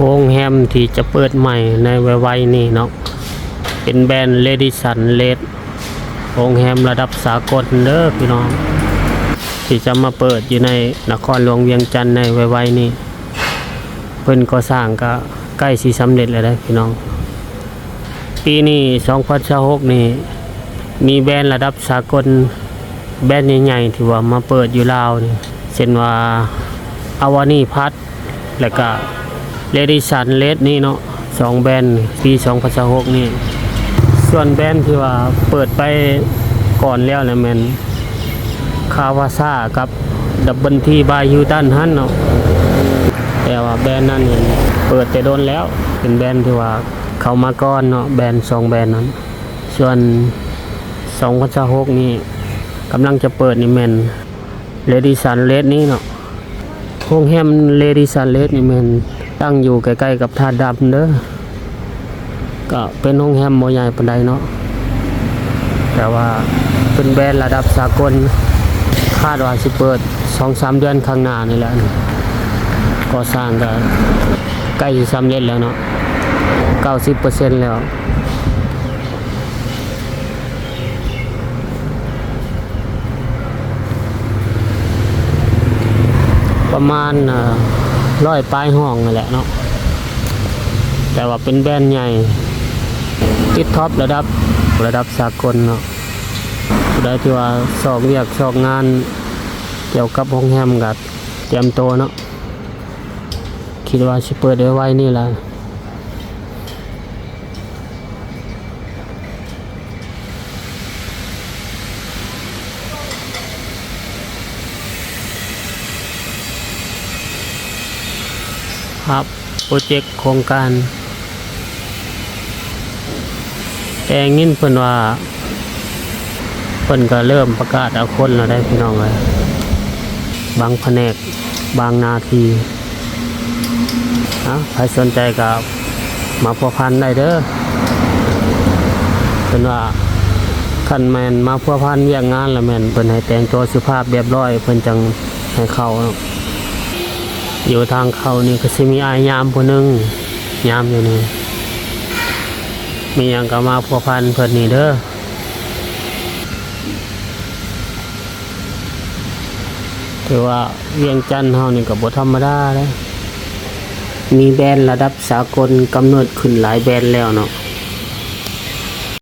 ໂຮງແຮມທີ່ຈະເປີດໃໝ່ໃນໄວໆນີ້ເນາະ ເປັນແບຣນ Radisson Red ໂຮງແຮມລະດັບສາກົນເດີພີ່ນ້ອງ ທີ່ຈະມາເປີດຢູ່ໃນນະຄອນຫຼວງວຽງຈັນໃນໄວໆນີ້. ເພິ່ນກໍ່ສ້າງກໍໃກ້ຊິສຳເລັດແລ້ວເດີພີ່ນ້ອງ. ປີນີ້ ສອງພັນຊາວຫົກນີ້ ມີແບຣນລະດັບສາກົນ ແບຣນໃຫຍ່ໆ ທີ່ວ່າມາເປີດຢູ່ລາວນີ້ ເຊັ່ນວ່າ Armani Plus ແລ້ວກະ Radisson Red ນີ້ເນາະ ສອງແບຣນ ປີສອງພັນຊາວຫົກນີ້. ສ່ວນແບຣນທີ່ວ່າເປີດໄປກ່ອນແລ້ວນະແມ່ນ Kawasa ກັບ Double T by Hilton ຫັ້ນເນາະ. ແຕ່ວ່າແບຣນນັ້ນເປັນ ເປີດແຕ່ດົນແລ້ວ ເປັນແບຣນທີ່ວ່າເຂົ້າມາກ່ອນເນາະ ແບຣນສອງແບຣນນັ້ນ. ສ່ວນ ສອງພັນຊາວຫົກນີ້ ກຳລັງຈະເປີດນີ້ແມ່ນ Radisson Red ນີ້ເນາະ. ໂຮງແຮມ Radisson Red ນີ້ແມ່ນຕັ້ງຢູ່ໃກ້ໆກັບທ່າດຳເດີ. ກໍເປັນໂຮງແຮມບໍ່ໃຫຍ່ປານໃດເນາະ ແຕ່ວ່າເປັນແບຣນລະດັບສາກົນ ຄາດວ່າຊິເປີດສອງສາມເດືອນຂ້າງໜ້ານີ້ແຫຼະ. ກໍ່ສ້າງກໍໃກ້ຊິສຳເລັດແລ້ວເນາະ ເກົ້າສິບເປີເຊັນແລ້ວ. ປະມານ ເອີ ຮ້ອຍປາຍຫ້ອງນັ້ນແຫຼະເນາະ ແຕ່ວ່າເປັນແບຣນໃຫຍ່ ຕິດທັອບລະດັບ ລະດັບສາກົນເນາະ. ຜູ້ໃດທີ່ວ່າຊອກວຽກຊອກງານກ່ຽວກັບໂຮງແຮມກໍຕຽມໂຕເນາະ ຄິດວ່າຊິເປີດໄວໆນີ້ລະ. ພາບໂປຣເຈັກໂຄງການ ແຕ່ຍິນເພິ່ນວ່າ ເພິ່ນກໍເລີ່ມປະກາດເອົາຄົນແລ້ວໄດ໋ພີ່ນ້ອງເອີຍ ບາງພະແນກ ບາງໜ້າທີ່. ເອົາ ໃຜສົນໃຈກໍມາພົວພັນໄດ້ເດີ. ເພິ່ນວ່າ ຄັນແມ່ນມາພົວພັນວຽກງານລະແມ່ນເພິ່ນໃຫ້ແຕ່ງຕົວສຸພາບຮຽບຮ້ອຍ ເພິ່ນຈັ່ງໃຫ້ເຂົ້າ. ຢູ່ທາງເຂົ້ານີ້ກໍຊິມີອ້າຍຍາມຜູ້ໜຶ່ງ ຍາມຢູ່ນີ້. ມີຫຍັງກໍມາພົວພັນເພິ່ນນີ້ເດີ. ຖືວ່າວຽງຈັນເຮົານີ້ກໍບໍ່ທຳມະດາເດ້ ມີແບຣນລະດັບສາກົນກຳເນີດຂຶ້ນຫຼາຍແບຣນແລ້ວເນາະ.